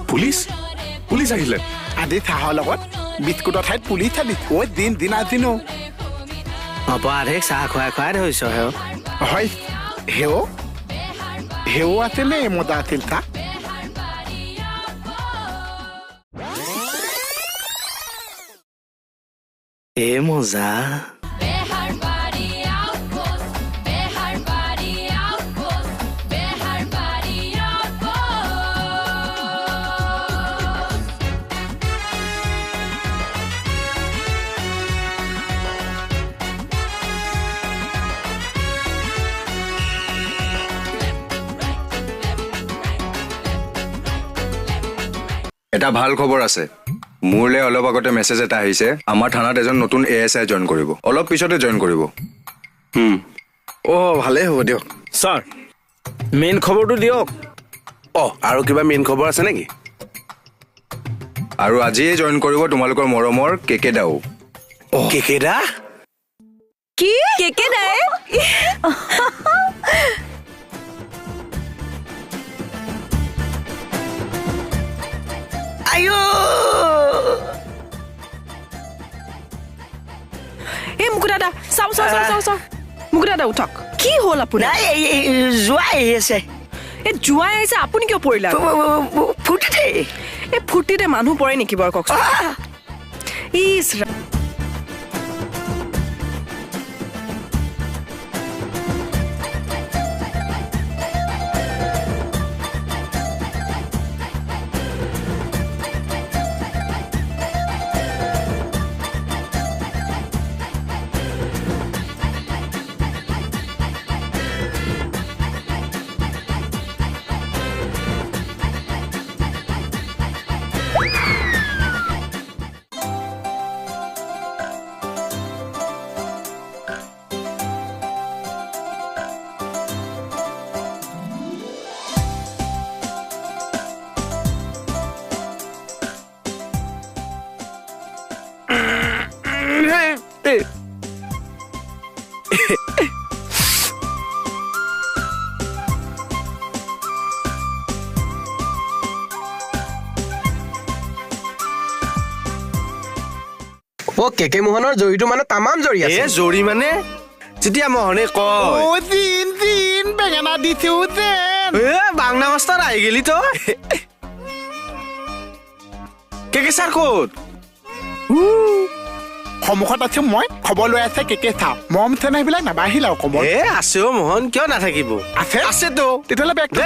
Police police আহিলে আজি চাহৰ লগত বিস্কুটৰ ঠাইত পুলিচ আনিছ। ঐ দিন দিন আজিনো অপৰাধীক চাহ খুৱাই খুৱাই ধৰিছ। হেও হয়, হেও হেও আছিলে, মজা আছিল চাহ। এ মজা। এটা ভাল খবৰ আছে। মোৰলৈ অলপ আগতে মেছেজ এটা আহিছে, আমাৰ থানাত এজন নতুন এ এছ I join কৰিব, অলপ পিছতে জইন কৰিব। অ' ভালেই হ'ব দিয়ক। ছাৰ মেইন খবৰটো দিয়ক। অ' আৰু কিবা মেইন খবৰ আছে নেকি? আৰু আজিয়ে জইন কৰিব তোমালোকৰ মৰমৰ কেকে দাও। কেকে দা? কি কেকে দাই? এই মুকুতা দা, চাওঁ চাওঁ চাওঁ চাওঁ চাওঁ। মুকুতা দা উঠক, কি হ'ল আপোনাৰ? জোৱাই আহি আছে। এই জোৱাই আহিছে, আপুনি কিয় পৰিলা? ফূৰ্তিতে। এই ফূৰ্তিতে মানুহ পৰে নেকি বাৰু কওকচোন? ইছ অ কেকে মোহনৰ জৰিটো মানে তামাম জৰি আছে। এ জৰি মানে যেতিয়া মোহনে কয় অ দিন দিন বেঙেনা দিছো যেন। এ বাংলা মাষ্টাৰ আহি গেলি তই। কেকে ছাৰ ক'ত? সন্মুখত আছো মই, খবৰ লৈ আছে কেকে ছাৰ। মৰম চেনেহ সেইবিলাক নাবাঢ়িল আৰু কমল। এ আছে অ মোহন, কিয় নাথাকিব? আছে আছেতো। তেতিয়াহ'লে বেগটো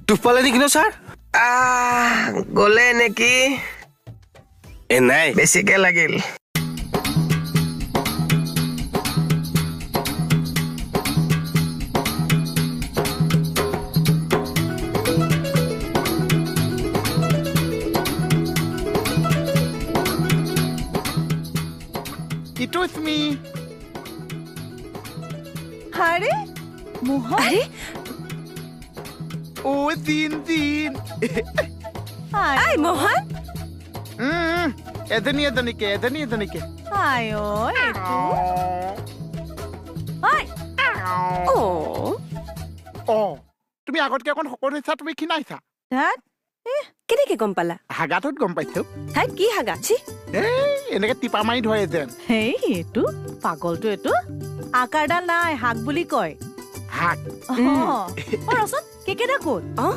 দুখ পালে নেকি ন ছাৰ? গলে নেকি? এ নাই, বেছিকে লাগিল। It was me. আৰে মোহন, আৰে ও দিন দিন। I Mohan. এজনী এজনীকে এজনী এজনীকে। আই অ এইটো। I অ অ তুমি আগতকে অকণ শকত হৈছা, তুমি ক্ষীণাইছা। কেনেকে গম পালা? হাগাটোত গম পাইছো। হাই কি হাগা? ছি এই এনেকে টিপা মাৰি ধৰে যেন। হেই এইটো পাগলটো, এইটো আকাৰডাল নাই, হাক বুলি কয়। হাক? অ ৰচোন, কেকেদা ক'ত? অ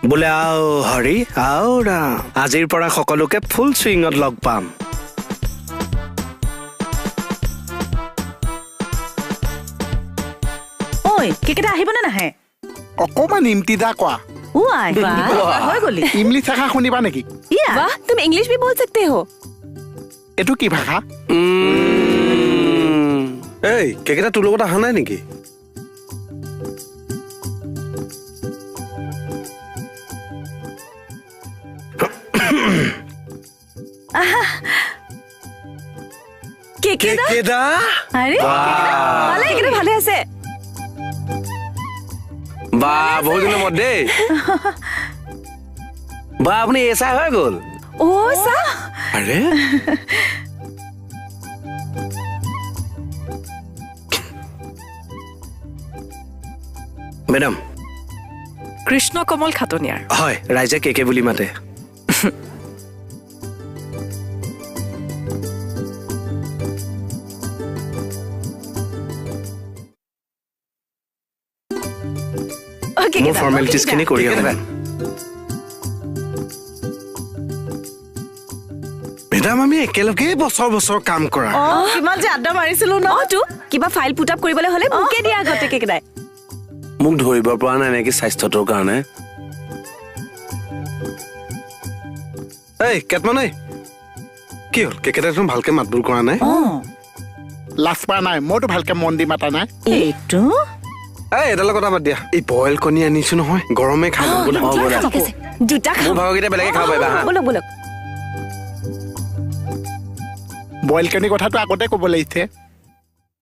বোলে আও হৰি আও ৰাম, আজিৰ পৰা সকলোকে ফুল চুইঙত লগ পাম। ঐ কেকেদা আহিবনে নাহে? অকমান ইমতিদা কোৱা। ও আই হৈ গলি। ইংলিছ ভাষা শুনিবা নেকি? বাহ, তুমি ইংলিছ भी बोल सकते हो। এইটো কি ভাষা? এই কেকেদা তোৰ লগত অহা নাই নেকি? কেকেদা। আৰে ভালে, কেকেদা ভালে আছে। বা বহুত দিনৰ মূৰত দেই। বা আপুনি এছ I হৈ গ'ল। অ চা। আৰে মেডাম। কৃষ্ণ কমল খাটনিয়াৰ। হয়, ৰাইজে কেকে বুলি মাতে। মোৰ ফৰ্মেলিটিজখিনি কৰি আহোঁ। মেডাম, আমি একেলগে বছৰ বছৰ কাম কৰা। কিমান যে আড্ডা মাৰিছিলো ন। তো কিবা ফাইল পুট আপ কৰিবলৈ হ'লে মোকে দিয়া আগতে কেকেদাই। মোক ধৰিব পৰা নাই নেকি স্বাস্থ্যটোৰ কাৰণে? এই কেটমান, কি হ'ল? কেকেদা দেখোন ভালকে মাতবোল কৰা নাই। লাজ পোৱা নাই, মইতো ভালকে মন দি মাতা নাই। এইটো এই এডালৰ কথা বাদ দিয়া। এই বইল কণী আনিছো নহয়, গৰমে খাই লওঁ বোলা। দুটা মোৰ ভাগৰকেইটা বেলেগে খাব পাৰিবা। ব'লক ব'লক। বইল কণী কথাটো আগতে ক'ব লাগিছে।